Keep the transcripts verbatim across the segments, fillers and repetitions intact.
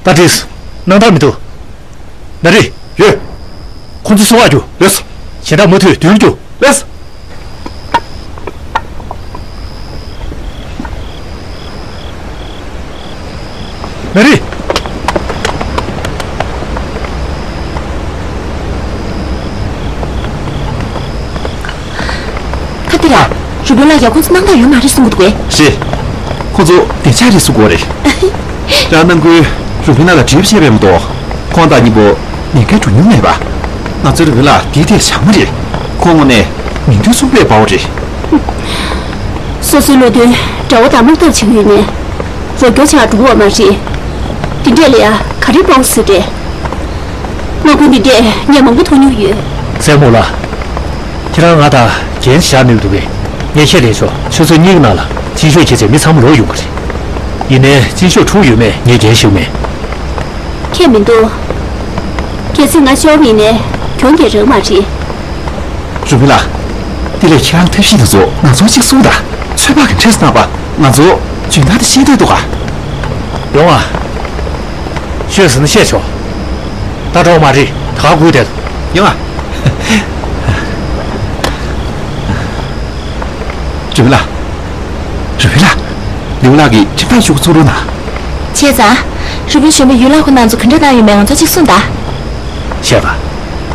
ད་བྲིས། སྣང་དག་མི་འདུག་ན་རི། ཡོད། ཁོང་ཚོ་སོང་བ་རྒྱུ། ཡོད། གཞན་དག་མུ་མཐུད་མདུན་རྒྱུ། ལགས། ན་རི། ཁ་ཏི་ར། རུ་བུན་ལགས་ཀྱིས་ཁོང་ཚོ་སྣང་དག་ཡོད་མ་རེད་གསུང་གི་འདུག་གས། རེད། ཁོང་ཚོ་བདེ་འཇགས་རེད་གསུང་གི་ཡོད་རེད། རང་ནང་ཁུལ་རུ་བུན་ལགས་ལ་དྲིས་པ་བྱས་པས་མ་གཏོགས། ཁོང་དང་གཉིས་པོ་ལས་ཀ་འགྲོ་མྱོང་མེད་པ། ང་ཚོའི་རུ་བུན་ལགས་འདིའི་ཐད་བྱང་མ་རེད། ཁོང་ངོས་ནས་མིང་དོན་མཚུངས་པའི་དཔའ་བོ་རེད། སོ་སོའི་བློ་མཐུན་དགྲ་བོ་དང་དམག་འཐབ་བྱེད་ཀྱི་ཡོད་ནའི། རོགས་སྐྱོར་བྱ་འགྲོ་བ་མ་རེད། འདི་འདྲས་ལ་ཡ་ག་རེ་དཔའ་བོ་ཟེར་རེད། དམག་དཔོན་འདི་འདྲས་ངས་མང་པོ་མཐོང་མྱོང་ཡོད། སྲས་མོ་ལགས། ཁྱེད་རང་ང་དང་འགན་བཞག་ནུས་འདུག་གས། ངས་ཁས་ལེན་ཆོག་ཆུ་ཚོད་གཉིས་ཀྱི་ནང་ལ་ཅིན་ཤོ་ཁྱེད་ཚོའི་མི་ཚང་མ་ལོག་ཡོང་གི་རེད། ཡིན་ནའི་ཅིན་ཤོ་འཁྲུག་ཡོད་མེད་ངས་འགན་ཞུ་མེད། ཁྱད་མི་འདུག་གལ་སྲིད་ང་ཤོར་བ་ཡིན་ནའི་གྱོང་རྒྱག་རག་མ་རེད། རུ་བུན་ལགས། དེ་ལས་ཁྱེད་རང་ཐབས་ཤེས་དེ་ཚོ་ང་ཚོར་གཅིག་གསུངས་དང་། ཚོད་དཔག་གི་འཕྲལ་སོང་པ། ང་ཚོ་འཇོན་ཐང་དེ་ཤེས་འདོད་འདུག་ག་ཡོང་ཨ། ཤོད་ཟེར་ན་བཤད་ཆོག་ད་འགྲོ་མ་རེད། ད་ག་སྒུག་བསྡད། ཡོང་ཨ། རུ་བུན་ལགས། རུ་བུན་ལགས། ལིའུ་ལགས་ཀྱིས་ཁྲིམས་ཐག་གཅོད་ཚུགས་རོགས་གནང་། བྱས་ཙང་། རུ་བུན་གཞོན་པས་ཡུལ་ལྷ་ཁོ་རང་ཚོ་ག་འདྲ་བཏང་ཡོད་མེད་ང་ཚོར་གཅིག་གསུངས་དང་། བཤད་པ།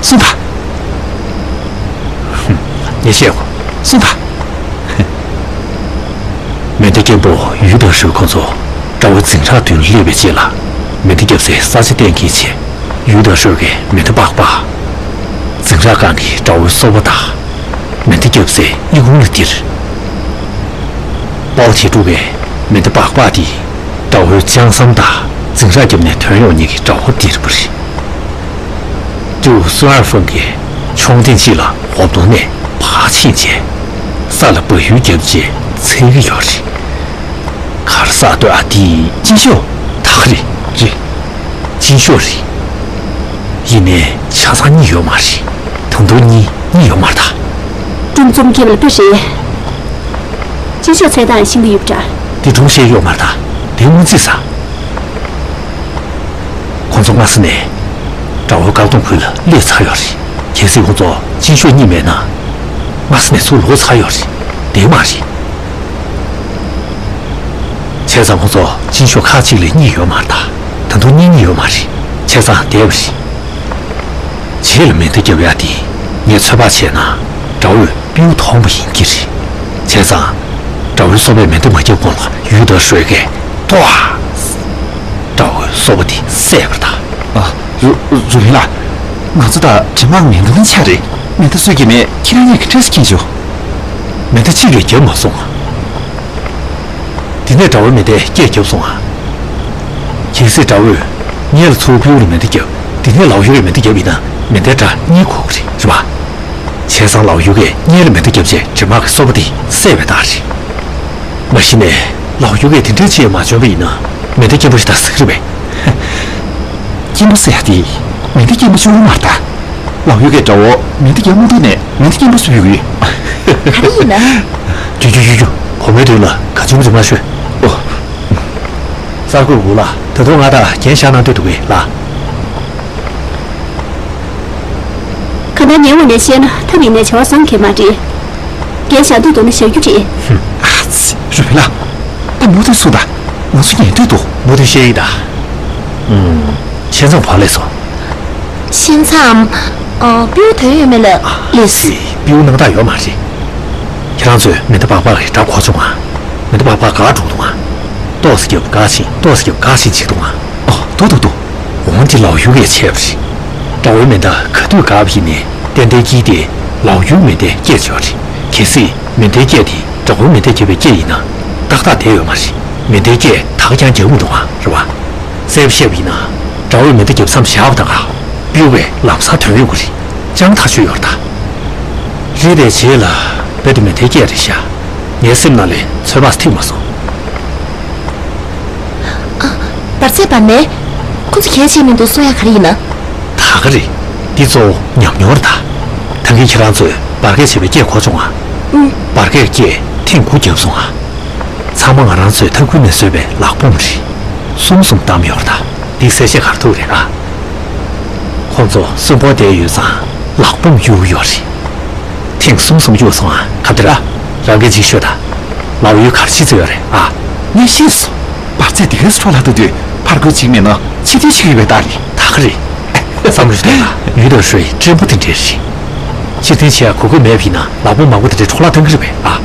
གསུངས་དང་། ངས་བཤད་གོ། གསུངས་དང་། མེ་མདའ་སྐྱེན་པོ་ཡུལ་དང་ཧྲོས་ཁོ་ཚོ་དགྲ་བོའི་འཛིང་རགས་མདུན་སླེབས་པའི་རྗེས་ལ། མེ་མདའ་བརྒྱབ་སའི་ས་ཆ་གཏན་འཁེལ་བྱས། ཡུལ་དང་ཧྲོས་ཀྱི་མེ་མདའ་སྦག་སྦག་འཛིང་རགས་སྒང་གི་དགྲ་བོའི་སོ་པ་དང་། མེ་མདའ་བརྒྱབ་སའི་གཡས་གུང་ལ་ལྡིར། དཔའ་བོ་ཐེ་ཀྲུག་གིས་མེ་མདའ་སྦག་སྦག་དེ་དགྲ་བོའི་ལྕང་ཟམ་དང་འཛིང་རགས་བརྒྱབ་ནས་ཐོན་ཡོང་མཁན་གྱི་དགྲ་བོ་ལྡིར་བ་རེད། ཀྲུའུ་སུན་ཨར་ཧྥང་གིས་མཆོང་ལྡིང་གཅིག་ལ་འོབ་དོང་ནས་ཕར་ཕྱིན་རྗེས། ས་ལ་བལ་ཡུལ་བརྒྱབ་རྗེས་འཚོལ་གྱི་ཡོད་རེད། གར་ས་ལྟོས་ཨ། དེ་ཅིན་ཤོ། ད་ག་རེད། རེད། ཅིན་ཤོ་རེད། ཡིན་ནའི་ཆ་ཚང་རྙེད་ཡོད་མ་རེད། ད་དུང་གཉིས་རྙེད་ཡོད་མ་རེད་ད། སྒྲུང་རྩོམ་མཁན་ལ་དཔེ་རེད། ཅིན་ཤོ་འཚོལ་སྟངས་ཤེས་ཀྱི་ཡོད་པ་འདྲ། དེ་སྒྲུང་བཤད་ཡོད་མ་རེད་ད། དེ་སྔོན་རྩིས་ས། ཁོང་ཚོ་སྔ་ས་ནས་དགྲ་བོའི་བཀག་སྡོམ་ཁུལ་ལ་སླེབས་ཚར་ཡོད་རེད། གལ་སྲིད་ཁོང་ཚོ་ཅིན་ཤོ་རྙེད་མེད་ན། སྔ་ས་ནས་ཚུར་ལོག་ཚར་ཡོད་རེད། བསྡད་མ་རེད། བྱས་ཙང་ཁོང་ཚོ་ཅིན་ཤོ་ཁག་ཅིག་ལས་རྙེད་ཡོད་མ་རེད་ད། ད་དུང་རྙེད་རྙེད་ཡོད་མ་རེད། བྱས་ཙང་བསྡད་པ་རེད། རྗེས་ལ་མེ་མདའ་བརྒྱབ་ཡ་དེ་ངས་ཚོད་དཔག་བྱས་ན་དགྲ་བོས་སྤྲེའུ་མཐོང་བ་ཡིན་གྱི་རེད། བྱས་ཙང་། དགྲ་བོའི་སོ་པས་མེ་མདའ་མ་བརྒྱབ་གོང་ལ་ཡུལ་དང་ཧྲོས་ཀས་ཏོ། དགྲ་བོའི་སོ་པ་དེ་བསད་པར་གདའ། ཨ། རུ་རུ་བུན་ལགས། ང་ཚོ་དང་འདྲེ་དམག་མེ་མདའ་ནང་ཆགས་རེད། མེ་མདའ་གསོད་ཀྱི་མེད། ཁྱེད་རང་གཉིས་ག་འདྲས་སེ་མཁྱེན་བྱུང་། མེ་མདའ་གཅིག་ལས་བརྒྱབ་མ་སོང་ང་། དེ་ནས་དགྲ་བོའི་མེ་མདའི་སྐད་བརྒྱབ་སོང་ང་། གལ་སྲིད་དགྲ་བོས་སྔོན་ལ་ཚུར་སྤྲེའུ་ལ་མེ་མདའ་བརྒྱབ། དེ་ནས་ལའོ་ཡུའུ་ཡིས་མེ་མདའ་བརྒྱབ་ཡིན་ན་མེ་མདའི་སྒྲ་གཉིས་གོ་གི་རེད། རེད་པ། བྱས་ཙང་ལའོ་ཡུའུ་ཡིས་སྔོན་ལ་མེ་མདའ་བརྒྱབ་རྗེས་འདྲེ་དམག་གི་སོ་པ་དེ་བསད་པའི་རྟགས་རེད། མ་གཞི་ནས་ལའོ་ཡུའུ་ཡིས་དེ་འདྲའི་ཆེད་མ་བྱོན་པ་ཡིན་ན་མེ་མདའ་སྐྱེན་པོ་ཞིག་ད་ཟེར་གི་རེད་པས། སྐྱེན་པོ་ཟེར་ཡ་དེ་མེ་མདའ་སྐྱེན་པོ་ཤོར་བ་མ་རེད་ད། ལའོ་ཡུའུ་ཡིས་དགྲ་བོ་མེ་མདའ་སྐྱེན་པོ་འདུག་ནས་མེ་མདའ་སྐྱེན་པོ་བཟོས་ཡོད་གི་རེད། ག་རེ་ཡིན་ན། རྒྱུ་རྒྱུ་རྒྱུ་རྒྱུ། བུ་མོའི་དོན་ལ་ག་བྱུང་བྱུང་མ་ཤོད། ཨོ། གསར་འགོད་འུ་ལགས། ད་དུང་ང་དང་འགན་བཞག་གནང་འདོད་འདུག་གས་ལགས། གང་ལྟར་ངའི་ངོས་ནས་བཤད་ན་ཐབས་ཡིན་ནའི་བྱ་བ་བཟང་གི་མ་རེད། འགན་བཞག་འདོད་འདུག་ན་བཞག་རྒྱུ་རེད། ཧུམ། ཨ་ཙི། རུ་བུན་ལགས། ད་མུ་མཐུད་གསུངས་དང་། ང་ཚོ་ཉན་འདོད་འདུག་མུ་མཐུད་བཤད་ཡིན་ད། ཨུམ། བྱས་ཙང་ག་པར་སླེབས་སོང་། བྱས་ཙང་། ཨ། སྤྲེའུ་ཐོན་ཡོད་མེད་ལ་སླེབས། སྤྲེའུ་སྣང་དག་ཡོད་མ་རེད། ཁྱེད་རང་ཚོས་མེ་མདའ་སྦག་སྦག་གི་སྒྲ་གོ་བྱུང་ང་། མེ་མདའ་སྦག་སྦག་འགག་འགྲོ་འདུག་ང་། ཏོག་ཙམ་བརྒྱབ་འགག་ཕྱིན། ཏོག་ཙམ་བརྒྱབ་འགག་ཕྱིན་བྱེད་འདུག་ང་། ཨོ། འདུག་འདུག་འདུག་འོང་དེ་ལའོ་ཡུའུ་ཡིས་བྱས་པ་རེད། དགྲ་བོའི་མེ་མདའ་ག་དུས་འགག་པ་ཡིན་ནའི་ཏན་ཏན་དཀྱིལ་དེ་ལའོ་ཡུའུ་མེ་མདའི་སྐད་ཆོག་རེད། གལ་སྲིད་མེ་མདའི་སྐད་དེ་དགྲ་བོའི་མེ་མདའ་བརྒྱབ་པའི་སྐད་ཡིན་ན། ཏག་ཏག་བསྡད་ཡོད་མ་རེད། མེ་མདའི་སྐད་ད་ག་ཀྱང་རྒྱག་མི་འདུག་ཨ། རེད་པ། གསལ་པོ་བཤད་པ་ཡིན་ན། དགྲ་བོས་མེ་མདའ་བརྒྱབ་མཚམས་བཞག་པ་དང་ག་སྤྲེའུ་བས་ལམ་སང་ཐོན་ཡོང་གི་རེད། ཅང་ཐག་ཆོད་ཡོད་རེད་ད། རེད་དེ་རྗེས་ལ་རྦད་དེ་མེ་མདའི་སྐད་རེད་ཤག་ངའི་སེམས་ནང་ལ་ཚོད་དཔག་ཐིག་མ་སོང་། ཨ། འབར་རྫས་འབར་ནས། ཁོ་ཚོ་གལ་ཆེ་མི་འདུག་གསུང་ཡ་ག་རེ་ཡིན་ན། ད་ག་རེད། འདི་གཙོ་བོ་ཉམས་མྱོང་རེད་ད། ད་གིན་ཁྱེད་རང་ཚོས་འབར་གས་བྱས་པའི་སྐད་གོ་བྱུང་ང་། ཨུ། འབར་གས་སྐད་ཐེངས་དགུ་བརྒྱབ་སོང་ང་། ཚང་མ་ང་རང་ཚོའི་ཐབ་ཁུལ་ནས་བཟོས་པའི་ལག་བོམ་རེད། གསུམ་གསུམ་བསྡམས་ཡོད་རེད་ད། འདི་གསལ་བཤད་ག་རེ་ཐུག་རེད་ཨ། ཁོང་ཚོ་གསོན་པོ་བསྡད་ཡོད་ཙང་ལག་དཔུང་གཡུག་ཡོད་རེད། ཐེངས་གསུམ་གསུམ་གཡུག་སོང་ཨ། ག་འདྲ་ར། རང་གིས་ཅིག་ཤོད་ད། ལག་ཡུལ་ག་རེ་བྱེད་རྩིས་ཡོད་རེད་ཨ། ངས་ཤེས་སོང་། འབར་རྫས་འདི་གའི་འཕྲོ་ལ་ལྟ་དུས་ཕར་རྒོལ་བྱེད་མེད་ན་ཕྱིར་འཐེན་བྱེད་ཀྱི་ཡོད་པའི་རྟགས་རེད། ད་ག་རེད། བསམ་བློ་ཞིག་གཏོང་ན་ཡུལ་དང་ཧྲོའི་བྲན་པོ་དེ་འདྲས་རེད། ཕྱིར་འཐེན་བྱེད་ཡ་གོ་སྐབས་མེད་པ་ཡིན་ན་ལག་དཔུང་མང་པོ་དེ་འདྲས་འཕྲོ་བརླག་གཏོང་གི་རེད་པས་ཨ།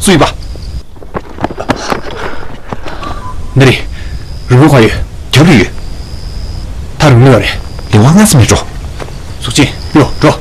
སུ་ཡིན་པ། ནི་རེད། རུ་མི་ཁ་ཡོད། རྒྱབ་རི་ཡོད། ཐག་རིང་ལོས་རེད། ལས་དབང་སྔ་ས་མེད་འགྲོ། གཟུགས་ཅན། ཡོ། འགྲོ།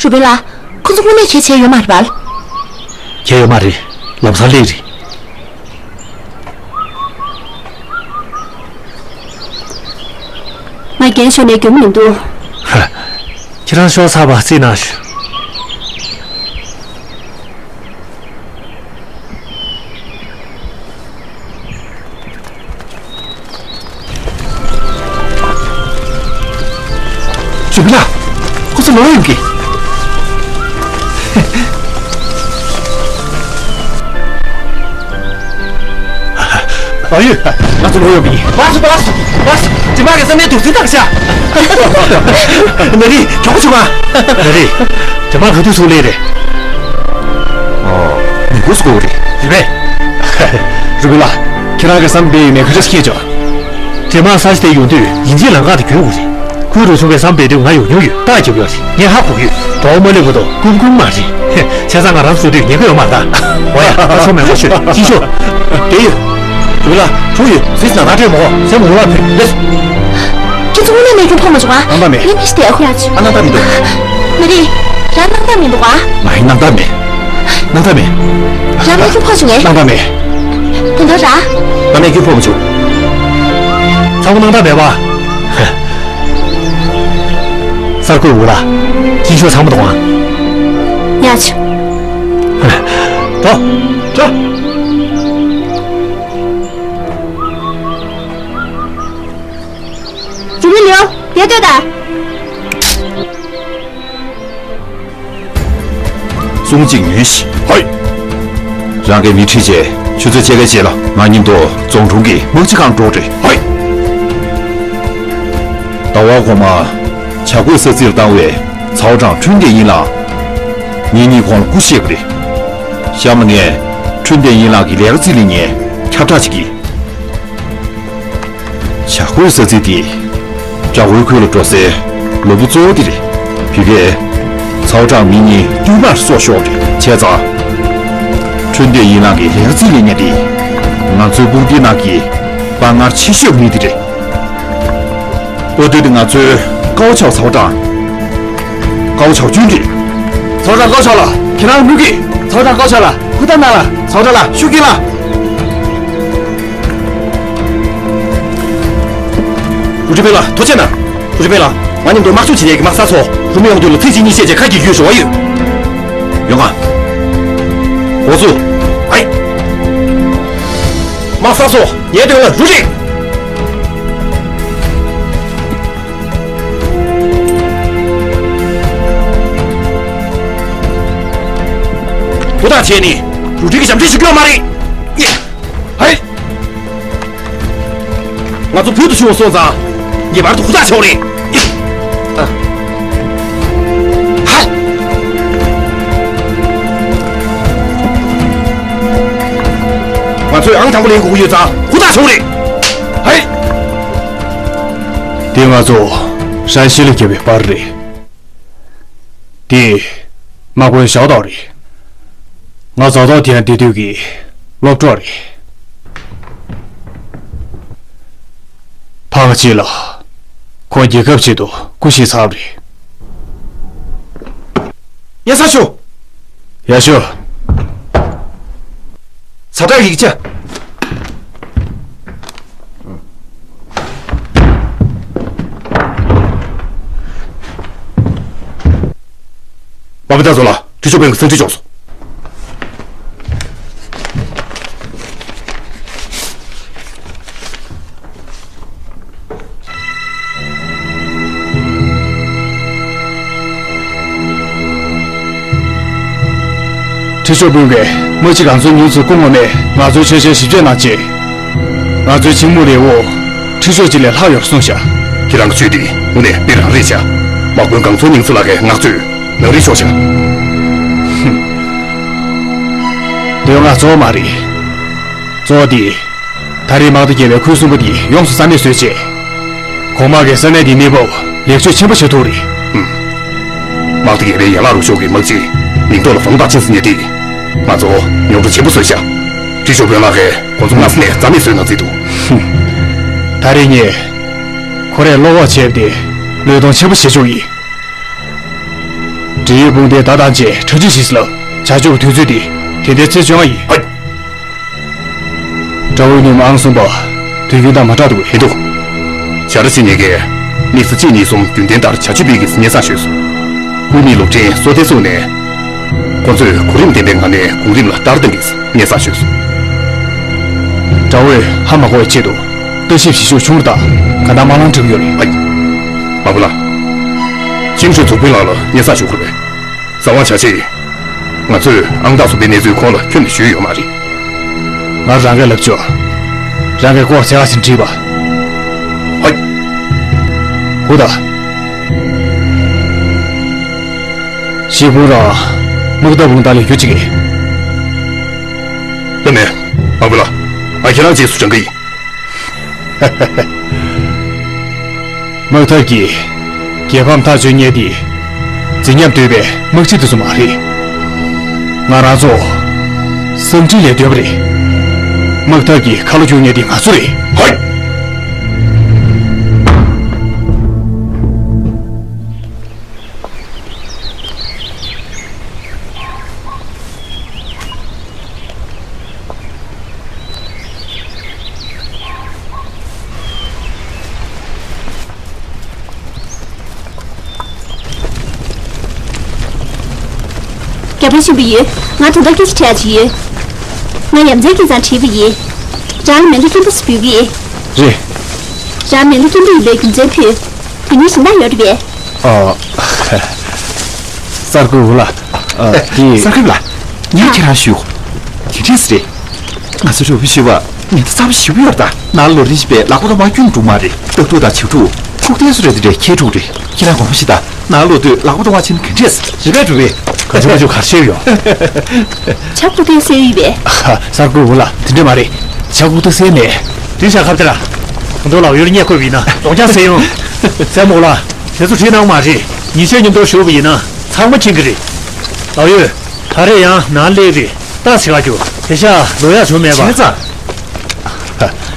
རུ་པིན་ལགས། ཁོ་ཚོ་དངོས་གནས་གལ་ཆེ་ཡོད་མ་རེད་པ། གལ་ཡོད་མ་རེད། ལམ་སང་སླེབས་རེད། ང་རྒན་ཞོར་ནས་འགྱོ་མི་མི་འདུག་ཧ། ཁྱེད་རང་ཤོག་ཚར་བ་རྩིས་གནང་ཞུ། ཞུ་གི་ལ། ཁོ་ཚོ་ལོག་ཡོང་གི། ཨ་ཡོད། ང་ཚོ་ལོག་ཡོང་གི་ཡིན། བ་སུ་བ་སུ་བ་སུ། ཇི་མ་གི་བསམ་ནས་དུག་རྫི་བཏང་ཤག་ན་རི། གྱོང་གུ་བྱུང་ང་། ན་རི། ཇི་མ་ག་དུས་ཚུགས་ལེ་རེད། ཨོ། མི་འགོ་སུ་གོ་རེད། རེད་པས། རུ་པིན་ལགས། ཁྱེད་རང་གི་བསམ་པའི་ཡོད་མེད་ཁ་ཤས་སྐྱེས་ཆོག་ཇེ་མང་ས་ཞིག་དེ་ཡོང་དུས་ཡིན་གཅིག་ལམ་ཁ་དེ་གྱོན་དགོས་རེད། ཁོས་རུ་ཆུང་གི་བསམ་པའི་དུས་ང་ཡོང་མྱོང་ཡོད། རྟགས་རྒྱབ་ཡོད་རེད། ངས་ཧ་གོ་གི་ཡོད། གྲོགས་མ་ལེབ་གོ་དོ་ཀུམ་ཀུམ་མ་རེད། བྱས་ཙང་ང་རང་བཟོ་དུས་ཉེན་ཁ་ཡོད་མ་རེད་ད། འོ་ཡ་ད་ཆོ་མེད་པ་ཤོད། ཅི་ཤོད། དེ་ཡོད། རུ་ལ་གྲོགས་ཡོད། ཟིས་ན་ད་འདྲེ་མོ་སེམས་འུ་ལ་ཕེབས་ལེ། ཁྱེད་ཚོ་དངོས་གནས་ནད་སྐྱོན་ཕོག་མ་བྱུང་ཨ། ནང་ད་མེད། ངས་མི་ཤི་དེ་ཨ་ཁུ་ཡ་ཆུ། ཨ་ནང་ད་མི་འདུག་ན་རི། རང་ནང་ད་མི་འདུག་ཨ། ང་ཡི་ནང་ད་མེད། ནང་ད་མེད། རང་ནད་སྐྱོན་ཕོག་བྱུང་ངས། ནང་ད་མེད། དོན་དག་ར། ང་ནད་སྐྱོན་ཕོག་མ་བྱུང་། ཚ་བོ་ནང་ད་མེད་པ། གསར་འགོད་འུ་ལ། སྐྱིད་ཤོག་ཚང་མ་གཏོང་ཨ། ཡ་ཆུ། འགྲོ། འགྲོ། རུ་མི་ལིའོ། དེ་ལྟོས་དང་། གསུང་གཅིག་ཉོན་ཞིག་ཧོꯏ། རང་གི་མི་ཁྲིད་རྗེས་ཆུ་ཚོད་ཕྱེད་ཀའི་རྗེས་ལ་ང་མཉམ་དུ་རྫོང་དྲུང་གི་དམག་སྤྱི་ཁང་འགྲོ་རེད། ཧོꯏ། ཟླ་བ་གོང་མ་བྱ་རྒོད་ས་ཚིགས་ལ་བཏང་བའི་ཚའོ་ཀྲང་ཁྲུན་ཏེ་ཡིན་ལགས། ངེད་གཉིས་ཁོང་ལ་སྐུ་གཤེགས་པ་རེད། གཤམ་ལ་ངས་ཁྲུན་ཏེ་ཡིན་ལགས་ཀྱི་ལས་ཀ་རྩིས་ལེན་མཁན་ཁྱབ་བསྒྲགས་བྱེད་ཀྱི། བྱ་རྒོད་ས་ཚིགས་དེ་བྲག་འོལ་ཁུལ་ལ་འགྲོ་སའི་ལམ་བུ་གཙོ་བོ་དེ་རེད། བོད་པས་ཚའོ་ཀྲང་མི་གཉིས་བསྟུད་མར་སྲོག་ཤོར་རེད། བྱས་ཙང་ཁྲུན་ཏེ་ཡིན་ལགས་ཀྱི་ལས་ཀ་རྩིས་ལེན་མཁན་དེ་ང་ཚོའི་དཔུང་སྡེའི་ནང་གི་དཔའ་ངར་ཆེ་ཤོས་མི་དེ་རེད། པོ་ཏི་དེ་ང་ཚོའི་ཀའོ་ཆའོ་ཚའོ་ཀྲང་། ཀའོ་ཆའོ་ཅུན་རེད། ཚའོ་ཀྲང་ཀའོ་ཆའོ་ལགས། ཁྱེད་རང་མུ་གེ། ཚའོ་ཀྲང་ཀའོ་ཆའོ་ལགས། ཧུར་ཐག་གནང་ལ། ཚའོ་ཀྲང་ལགས་ཤུགས་རྐྱེན་ལ། རུ་ཁྲི་པེ་ལགས་ཐུགས་རྗེ་གནང་། རུ་ཁྲི་པེ་ལགས་ང་མཉམ་དུ་དམག་སྤྱོད་བྱེད་མཁན་གྱི་དམག་ས་ཚོ་རུ་མི་ཡོང་དུས་ལ་ཚིག་གཅིག་གཉིས་བཤད་རྗེས་ཁ་གྱེས་རྒྱུའི་རེ་བ་ཡོད། ཡོང་ང་། འགོ་བཙུགས། ཨའི། དམག་ས་ཚོ་ངའི་དོན་ལ་རུ་རེད། ཧུར་ཐག་བྱས་ནས་རུ་ཁྲི་གི་ཞབས་འདྲེན་ཞུ་རྒྱུ་ཡོད་མ་རེད། ང་ཚོ་བོད་དུ་ཕྱིན་པ་སོང་ཙང་། ངེས་པར་དུ་ཧུར་ཐག་བྱེད་དགོས་རེད། ཧ། ང་ཚོས་ཨང་དང་པོ་ལེན་དགོས་ཀྱི་ཡོད་ཙང་ཧུར་ཐག་བྱེད་དགོས་རེད། ཧེ། འདི་ང་ཚོ་ཧྲའི་ཤི་ལ་བརྒྱབ་པའི་པར་རེད། འདི་དམག་དཔོན་ཞའོ་ཏའོ་རེད། ང་ཛའོ་ཏའོ་དེ་ཡང་འདི་དུས་ཀྱི་སློབ་གྲོགས་རེད། ཕ་གི་ཅི་ལ། ཁོང་རྒྱལ་ཁབ་ཆེད་དུ་སྐུ་ཞིག་ཚར་བ་རེད། ཡ་ས་ཞུ། ཡ་ཞུ། ཛ་དྲག་ཡིག་ཆ། མ་བུ་ད་ཚོ་ལ་ཁྲི་ཤོ་པན་གྱི་སེང་ཁྲི་བྱོགས་སོ། ཁྲི་ཤོར་དཔོན་གྱིས་དམག་སྤྱི་གང་ཚོའི་མྱིང་ཚུར་བསྐུར་ངོ་མས་ང་ཚོའི་ཆོས་ཆེན་ཞིབ་དཔྱད་གནང་རྗེས། ང་ཚོའི་ཆིང་མུའུ་ལེའུ་ཁྲི་ཤོར་གཅིག་ལས་ལྷག་ཡོད་པར་གསུངས་བཞག་ཁྱེད་རང་གི་ཆོས་འདི་དངོས་གནས་དཔེ་རང་རེད་བཞག་དམག་དཔོན་གང་ཚོའི་མྱིང་ཚུར་ལག་གི་ངག་བརྗོད་ནང་རིག་ཤོག་བཞག་འདོད་བསྔགས་གཙོ་བོ་མ་རེད། གཙོ་བོ་འདི། ད་རེས་དམག་སྡེ་བརྒྱད་པའི་ཁུལ་གསུམ་པོ་འདི་ཡོངས་སུ་རྩ་མེད་བཟོས་རྗེས། གོང་དམག་གིས་ས་གནས་འདིའི་གནས་བབ་ལེགས་བཅོས་ཆེན་པོ་བྱེད་ཐུབ་རེད། ཨུམ། དམག་སྡེ་བརྒྱད་པའི་ཡན་ལག་རུ་ཤོག་གི་དམག་སྤྱི་མིང་ཐོག་ལ་ཧྥང་ཏཱ་ཅིན་ཟེར་མཁན་དེ། ང་ཚོ་མྱོང་གྲོལ་ཆེན་པོ་བཟོས་ཤག་ཁྲི་ཤོར་དཔོན་ལགས་ཀྱིས་ཁོ་ཚོ་སྔ་ས་ནས་རྩ་མེད་བཟོས་གནང་རྩིས་འདུག་ཧུམ། ད་རེས་ངས་ཁོ་རས་བློ་འོག་བྱས་ཏེ་བློས་གཏོང་ཆེན་པོ་བྱེད་ཆོག་ཡིན། འབྲེལ་ཡོད་དཔུང་སྡེ་བརྡ་བཏང་རྗེས་གྲ་སྒྲིག་བྱེད་ཟེར་ལབ། བྱ་ཆོག་གི་དུས་ཚོད་འདི་དེ་ལྟའི་ཚེས་བཅོ་ལྔ་ཡིན། ཨ། དགྲ་བོའི་སྣེ་མོ་ཨང་གསུམ་པ་དུས་རྒྱུན་དང་མ་འདྲ་འདུག་ཡིན་འདུག་བྱ་ར་ཕྱི་ཉིན་གྱི་དམིགས་ས་གཅིག་གཉིས་གསུམ་རྒྱུན་ལྡན་ལྟར་བྱ་སྤྱོད་སྤེལ་གྱིས་སྙན་སེང་ཞུས་སོང་། ཧུའུ་མིའི་སློབ་འབྲིང་སོ་ཏེ་སུང་ནས། ཁོ་ཚོས་གོ་རིམ་ལྡན་པའི་ངང་ནས་གོང་རིམ་ལ་བསྟར་ཐབས་ཀྱིས་སྙན་སེང་ཞུས་སོང་། དགྲ་བོས་ཧ་མ་གོ་བའི་ཆེད་དུ་ལྟ་ཞིབ་བྱེད་ཤུགས་ཆུང་རུ་བཏང་གང་ལྟར་དམག་ལངས་འགྲོ་གི་ཡོད་རེད། ཨ། མ་བུ་ལགས། ཅིང་ཧྲུའེ་ཚོགས་དཔོན་ལགས་ལ་སྙན་སེང་ཞུ་དགོས་པས། གསང་བ་བྱ་ཆེད། ང་ཚོས་ཨང་རྟགས་བཟོ་པའི་གནས་ཚུལ་ཁོང་ལ་ཁྱོན་ནས་ཞུས་ཡོད་མ་རེད། ང་རང་གིས་ལབ་ཆོག་རང་གིས་ལྐོག་ཟ་ཁ་ཞིག་བྲིས་པ། ཧོད། ཧུ་ད། ཤི་ཁུང་རང་དམག་འཐབ་འོང་ད་ལས་རྒྱུ་ཅིག་གིས། ལབ་མེད། མ་བུ་ལགས། ང་ཁྱེད་རང་རྗེས་སུ་འབྲང་གི་ཡིན། དམག་འཐབ་ཀྱིས་རྒྱལ་ཕམ་ཐག་གཅོད་མཁན་དེ་མཛེས་ཉམས་དོད་པའི་དམག་སྤྱི་དེ་ཚོ་མ་རེད། ང་རང་ཚོ་བསམ་འགྲིག་ལས་འདོད་པ་རེད། དམག་འཐབ་ཀྱི་ཁ་ལོ་སྒྱུར་མཁན་དེ་ང་ཚོ་རེད། ཧོད། རྒྱལ་པོ་ཆེན་པོ་ཡོད། ང་དོན་དག་སྐད་ཆ་དྲི་ཡ་ཅིག་ཡོད། ང་ཡ་མཚན་སྐལ་བཟང་བྲིས་པ་ཡིན། རང་ལ་མེ་མདའ་སྐྱིན་པོ་ཞིག་འབུལ་གྱི་ཡིན། རེད། རང་མེ་མདའ་སྐྱིན་པོ་ཡིན་པའི་རྒྱུ་མཚན་ཕུད། དེ་མིན་གཞན་དག་ཡོད་རེད་པས། ཨ། གསར་འགོད་པ་ལགས། ཨ། འདི། གསར་འགོད་པ་ལགས། ངས་ཁྱེད་རང་ཞུ། དེ་འདྲས་རེད། ང་ཚོའི་གྲོགས་པོ་ཞུ་བ་ཉེན་བརྡ་གཙང་མ་ཞུ་གི་ཡོད་ད། ནང་ལོགས་རིན་ཞིག་པའི་ལག་པ་དང་མ་ཁྱོན་འགྲོ་མ་རེད། སྟག་ཕྲུག་དང་བྱིའུ་ཕྲུག་ཁུག་རྟས་སུ་རེད་དེ་འདྲས་ཁྱེད་ཕྲུག་རེད། ཁྱེད་རང་དགོངས་པ་ཞུ་ད། ནང་ལོགས་དུས་ལག་པ་གཏོང་བ་ཕྱིན་ག་འདྲས། རེད་པས་གྲུབ་པས། ག་ཚོད་ག་ཚོད་གར་ཤེས་ཡོད། ཇ་ཁུག་སྟེང་བསྲེས་ཡོད་པས། ཧ། གསར་འགོད་པ་ལགས། དེ་འདྲས་མ་རེད། ཇ་ཁུག་ཏུ་བསྲེས་མེད། དེ་ཞག་ཁ་བརྡ་ར། ཁོང་ཚོ་ལགས་ཡོད་རྙེད་དགོས་པ་ཡིན་ན་རྡོག་རྐྱང་བསྲེས་ཡོང་། སྲས་མོ་ལགས། དེ་ཚོ་བྲིས་གནང་མ་རེད། ཉིན་ཤས་མཉམ་དུ་བཞུགས་པ་ཡིན་ན་ཚང་མ་མཁྱེན་གྱི་རེད། ལགས་ཡོད། ད་རེས་ཡང་ནང་སླེབས་རེད། ད་ཟེར་བ་རྒྱུ་དེ་ཤ་ལོ་ཡག་བྱུང་མེད་པ། བྱས་ཙང་།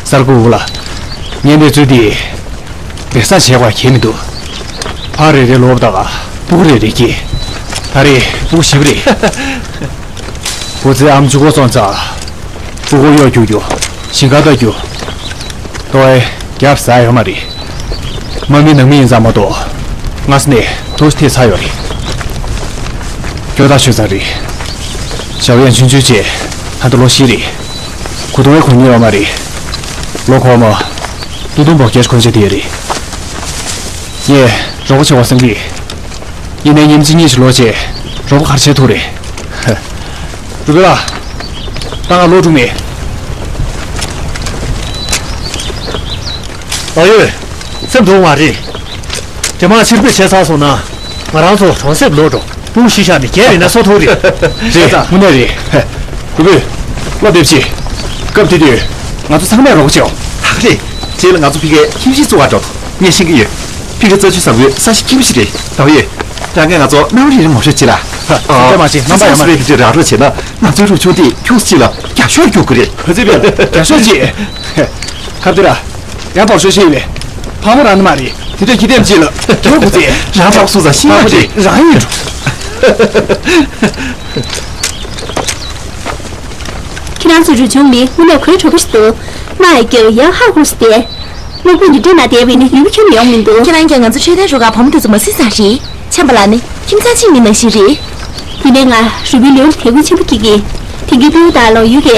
གསར་འགོད་པ་ལགས། ངས་གནས་ཚུལ་འདི་སྦས་གསང་བྱས་པ་གལ་མི་འདུག་ཕ་རེ་རེ་ལོབ་དང་སྤུ་གུ་རེ་རེ་སྐྱེས། ད་རེས་སྤུ་གུ་བཞི་པ་རེད། བུ་ཚའི་ཨམ་ཆུ་འགོ་སོང་ཙང་། སྤུ་གུ་གཡོག་རྒྱུག་རྒྱུ། ཞིང་ཁ་ལྟ་རྒྱུ། ལྟོ་ཨེ་རྒྱབ་ཟ་ཡོད་མ་རེད། དམག་མི་ནང་མི་ཡིན་ཙང་མ་གཏོགས། སྔ་ས་ནས་ཐོག་ཐེ་ཚར་ཡོད་རེད། སྐྱོ་ཐག་ཆོད་ཙང་རེད། ཞའོ་ཡན་ཆུང་ཆུང་བྱས་ད་ལྟ་ལོ་བཞི་རེད། གོ་ཐོས་གོ་མྱོང་ཡོད་མ་རེད། ལོ་གོར་མོ། སྟོང་སྟོང་འབོར་སྐྱེས་གོན་ཆ་དེ་རེད། ངས་རོགས་པ་བྱེད་པ་བསམ་གི། ཡིན་ནའི་ཉིན་གཅིག་གཉིས་ཤིག་ལོག་བྱས་རོགས་པ་ག་རེ་བྱེད་ཐུབ་རེད། རུ་པེ་ལགས། ད་ང་ལོག་འགྲོ་ངེས། ལགས་ཡོད། སེམས་སྡུག་མ་རེད། དེ་མ་ཕྱིར་འབུད་བྱས་ཚར་སོང་ན། ང་རང་ཚོ་གྲོང་གསེབ་ལོག་འགྲོ། སྤུ་གུ་གཞིས་ཆགས་ནས་རྒས་པའི་ན་སོ་ཐུག་རེད། རེད། དངོས་གནས་རེད། བུ་བུ། བློ་འདེབས་ཤིག་སྐབས་དེ་དུས་ང་ཚོ་ཚང་མས་རོགས་བྱེད་འོང་། ད་ག་རེད། རྗེས་ལ་ང་ཚོ་ཕ་གིར་ཁྱིམ་གཞིས་བཙུགས་པར་འགྲོ་ཐུབ། ངས་ཤེས་ཀྱི་ཡོད། ཕ་གི་རྩྭ་ཆུ་བཟང་པོའི་ས་གཞི་ཁྱིམ་གཞིས་རེད། ད་ཡོད། རང་གིས་ང་ཚོ་རྣམ་པ་རེ་རེ་ངོ་སྤྲོད་བྱེད་ལ། ཨ། ཚོད་མ་བྱེད། རྣམ་པ་ཡོད་མ་རེད། དེ་རག་རོགས་བྱེད་ན་ང་ཚོའི་རུ་ཆུང་དེ་ཁྱུག་ཅིག་ལ་རྒྱ་ཤོག་རྒྱུག་གི་རེད། ག་ཚོད་བས་རྒྱ་ཤོག་ཅིག་ཁ་བདེ་ར། ཡང་དོགས་ཤོས་ཤེས་ཡོད་པས། ཕག་མོ་རང་ནི་མ་རེད། དེ་འདྲ་ཁྱི་ལྟེམ་ཅིག་ལ་རྒྱུག་དགོས་ཚེ། རང་ཕག་སུ་ཚ་ཤེས་མ་རེད། རང་ཡིན་འགྲོ། ཁྱེད་རང་ཚོའི་རུ་ཆུང་མི་དངོས་གནས་གོད་ཁྲོ་གི་ཞིག་འདུག་དམག་ཡ་སྐྱོ་ཡ་ཧ་གོ་སྟེ། དམག་དཔོན་གྱི་སྤྲིན་ནང་བསྡད་པའི་ནི་ཡུལ་ཁྱོན་ཡོང་མི་འདུག་ཁྱེད་རང་གིས་ང་ཚོ་ཆོས་ལྡན་རུ་ཁག་བུ་མོ་དེ་ཚོ་མ་གཟིགས་ཙང་རེད། ཆམ་པ་ལ་ནི་ཁྱིམ་ཚང་གཅིག་མིན་ནང་བཞིན་རེད། ཡིན་ནའི་ང་རུ་བུའི་ལེའུར་དད་གུས་ཆེན་པོ་སྐྱེ་གི། དེང་གི་ཕུ་བོ་དང་ལོ་ཡུས་ཀས་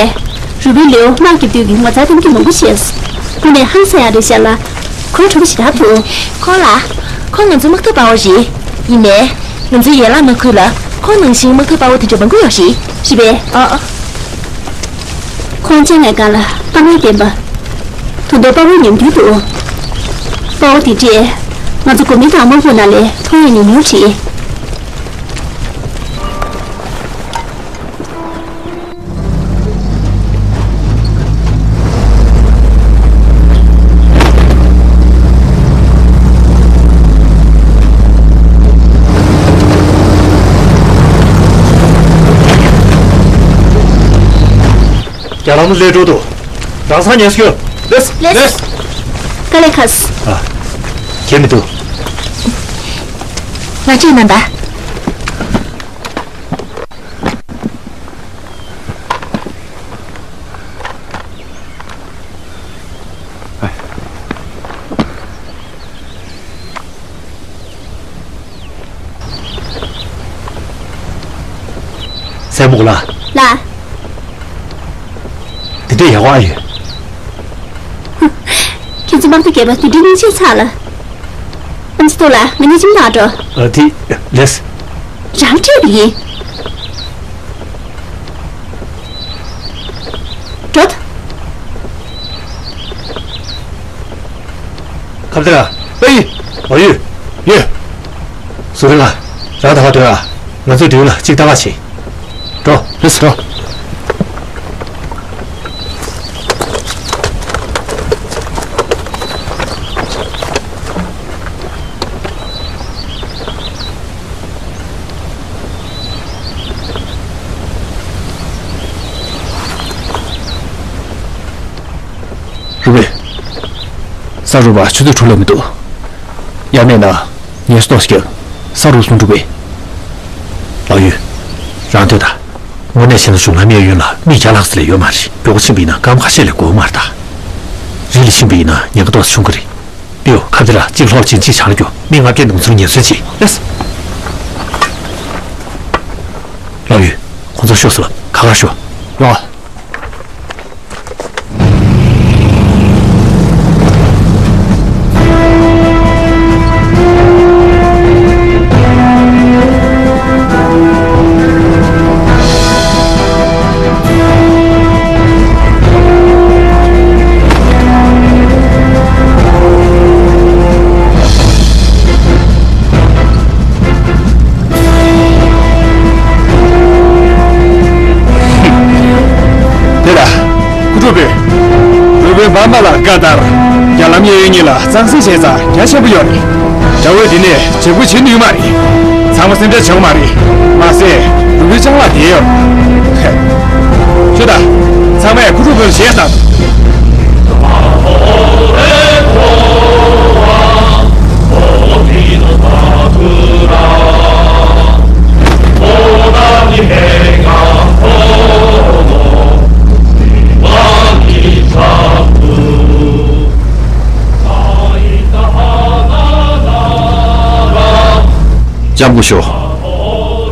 རུ་བུའི་ལེའུ་དམག་རྒྱབ་དུས་ཀྱི་ངོ་མཚར་གཏམ་རྒྱུད་མང་པོ་བཤད་སོང་། དངོས་གནས་ཧང་སང་ཡག་རེད་ཤག་ལ། ཁོ་ཁྲོ་གི་ཞེ་དྲག་འདུག་ཁོང་ལ། ཁོང་ང་ཚོའི་དམག་འཐབ་དཔའ་བོ་རེད། ཡིན་ནའི། ང་ཚོའི་ཡན་ལག་དམག་ཁུལ་ལ་ཁོང་ནང་བཞིན་དམག་འཐབ་དཔའ་བོ་དེ་འདྲ་མང་པོ་ཡོད་རེད། རེད་པས། ཨ། ཨ། ཁོང་སྤྱན་ལས་སྒང་ལ་དཔའ་ངར་ལྡན་པ། དོན་དུ་དཔའ་བོའི་ཉམས་འགྱུར་འདུག་དཔའ་བོ་དེ་འདྲས་ང་ཚོ་གོ་མིན་ཏང་དམག་དཔུང་ནང་ལས་མཐོང་ཡས་ནི་ཉུང་རེད། རྒྱ་ལམ་སླེབས་འགྲོ་འདུག་རང་སང་ཉན་སྐྱོ། ལེས། ལེས། དཀའ་ལས་ཁག་ཨ། ཁྱེད་མི་འདུག་ང་ཅིག་ན་ད། སྲས་མོ་ལགས། ལགས། འདི་འདྲ་ཡག་པོ་ཨ་ཡོད། ཁྱེད་ཚོ་དམག་སྡེ་བརྒྱད་པ་དེ་འདྲའི་སྙིང་རྗེ་ཚ་ལ། ཨམ་ཆི་ཏོ་ལ་ང་གཉིས་ཁྱིམ་ནང་འགྲོ། ཨ་དེ་ལེས། རང་སྤྲད་པ་ཡིན། འགྲོ་ད། ཁ་བདེ་ར། ཨེ། ཨོ་ཡོད། ཡོད། སུ་རེད་ལ། རང་ད་ག་སྡོད་ཨ། ང་ཚོ་མདུན་ལ་གཅིག་ལྟ་ག་ཕྱིན། འགྲོ། ལེས་འགྲོ། རུ་བེ། ས་རུབ་པ་ཆུ་ཚོད་དྲུག་ལས་མི་འདུག་ཡང་མེད་ན། ངལ་གསོ་ཞིག་ས་རུབ་སོང་འགྲོ་བས། ལགས་ཡོད། རང་སྡོད་ད། དངོས་གནས་བྱས་ན་གཞུང་ལམ་གཡས་གཡོན་ལ་མི་བརྒྱ་ལྷག་ཙམ་ལས་ཡོད་མ་རེད། མགྱོགས་པོ་ཕྱིན་པ་ཡིན་ན་སྐར་མ་ཁ་ཤས་ལས་འགོར་མ་རེད་ད། རི་ལ་ཕྱིན་པ་ཡིན་ན་ཉེན་ཁ་ཏོག་ཙམ་ཆུང་གི་རེད། པིའོ་ཁ་བདེ་ར་གཅིག་ལྷོད་ཅིང་གཅིག་བྱང་རྒྱུ་མི་ལྔ་བརྒྱ་ནང་ཚུར་ཉེན་སྲུང་བྱེད། ལེས། ལགས་ཡོད། ཁོང་ཚོ་ཤོག་སོ་ཁ་ཁར་ཤོག་ལགས། དེ་ལ། ཀུ་ཀྲུ་པེ། རུ་བེ་བ་མ་ལ་ཀ་ཏར། རྒྱ་ལམ་གཡས་གཡོན་གཉིས་ལ་གཙང་སེལ་བྱས་ཙང་རྒྱ་ཆེན་པོ་ཡོད་རེད། དགྲ་བོས་འདི་ནས་བྱེད་སྒོ་བྱེད་ནུས་མ་རེད། ཚང་མ་སེམས་ཁྲལ་བྱེད་དགོས་མ་རེད། མ་ཟད་རུ་བེ་ལྕང་ལག་དེ་ཡོད། ཁྱོད་ད། ཚང་མས་ཀུ་ཀྲུ་པེ་ལ་ཞེད་སྣང་། ལྕམ་སྐུ་ཞབས།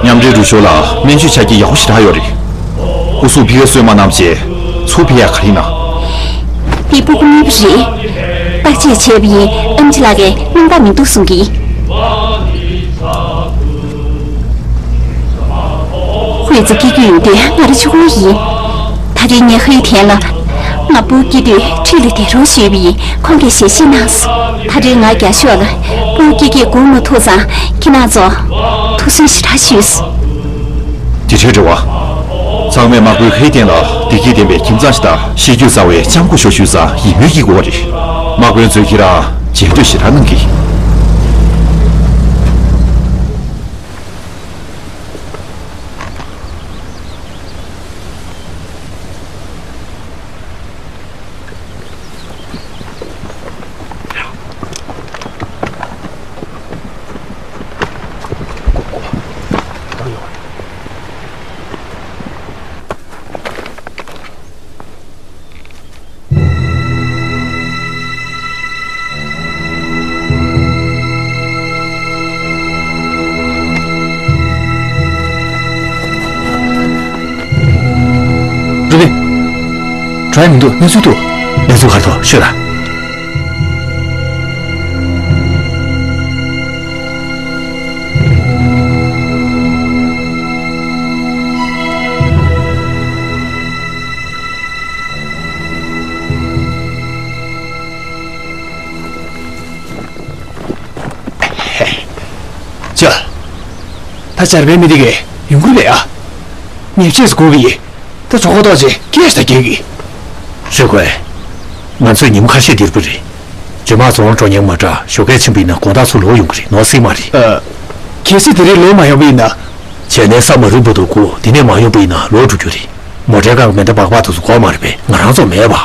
མཉམ་འབྲེལ་རུ་ཤོག་ལ་སྨན་བཅོས་ཆ་རྐྱེན་ཡག་པོ་ཞེ་དྲག་ཡོད་རེད། སྐུ་སྲུང་ཕི་གེ་སོན་མ་རྣམས་བཅས་ཚུར་ཕེབས་ཡག་ག་རེ་གནང་། དེ་སྤུ་གུ་གཉིས་པ་རེད། བརྟག་དཔྱད་བྱས་པ་ཡིན། ཨམ་ཆི་ལགས་ཀྱིས་སྣང་དག་མི་འདུག་གསུང་གི། ཧུའེ་ཙི་སྐྱེ་རྒྱུ་ཡོད་དུས་ང་རང་ཆུང་ངུ་ཡིན། ད་རེས་ངས་ཧུའེ་ཐན་ལ། ང་སྤུ་གུ་སྐྱེས་དུས་འཁྲིས་ལ་བསྡད་རོགས་ཞུས་པ་ཡིན། ཁོང་གིས་ཞལ་བཞེས་གནང་སོང་། ད་དུང་ང་རྒྱ་ཤོག་ལ་སྤུ་གུ་སྐྱེ་སྐྱེ་སྒུག་མ་ཐུབ་ཙང་ཁྱེད་རང་ཚོ་ཐུགས་སུན་ཞེ་དྲག་ཞུས་སོང་། དེ་འདྲའི་རེ་བ། ཚང་མས་དམག་དཔོན་ཁའི་སྟེང་ལ་བདེ་སྐྱིད་ལྡན་པའི་ཁྱིམ་ཚང་ཞིག་དང་གཤིས་རྒྱུད་གཙང་བའི་ལྕམ་སྐུ་ཞིག་ཞུས་ཙང་ཡིད་སྨོན་སྐྱེ་དགོས་པ་རེད། དམག་དཔོན་ཚོས་ཁྱེད་རང་རྗེས་འདོད་ཞེ་དྲག་གནང་གི། རུ་བི། གྲོ་ཡ་མི་འདུག་གནས་ཚུལ་འདུག་གནས་ཚུལ་ག་རེ་འདུག་ཤོད་དང་། ཅོ། ད་འཇར་པན་མི་དེ་གས་ཡོང་གི་རེད་ཨ། ཉེས་ཆད་སུ་དགོས་གི་ཡིན། ད་གྲོད་ཁོག་ལྟོགས་རྗེས་སྐད་ཞིག་ད་རྒྱག་གི། ཧྲེ་ཁོས། ང་ཚོས་ཉིན་མོ་ཁ་ཤས་འདིར་བུ་རེད། རྗེས་མ་རྫོང་འགྲོ་མཁན་མ་འདྲ་ཞོགས་ཀས་ཕྱིན་པ་ཡིན་ན་དགོང་དག་ཚུར་ལོག་ཡོང་གི་རེད། ནོར་སྲིད་མ་རེད། ཨ། གལ་སྲིད་དེ་རིང་ལོག་མ་ཡོང་པ་ཡིན་ན། བྱས་ནས་ས་མ་རུབ་བར་དུ་སྒུག་དེ་ནས་མ་ཡོང་པ་ཡིན་ན་ལོག་འགྲོ་རྒྱུ་རེད། མོ་ཊའི་སྒང་གི་མེ་མདའ་སྦག་སྦག་དེ་ཚོ་དགོས་མ་རེད་པས། ང་རང་ཚོ་མེད་པ།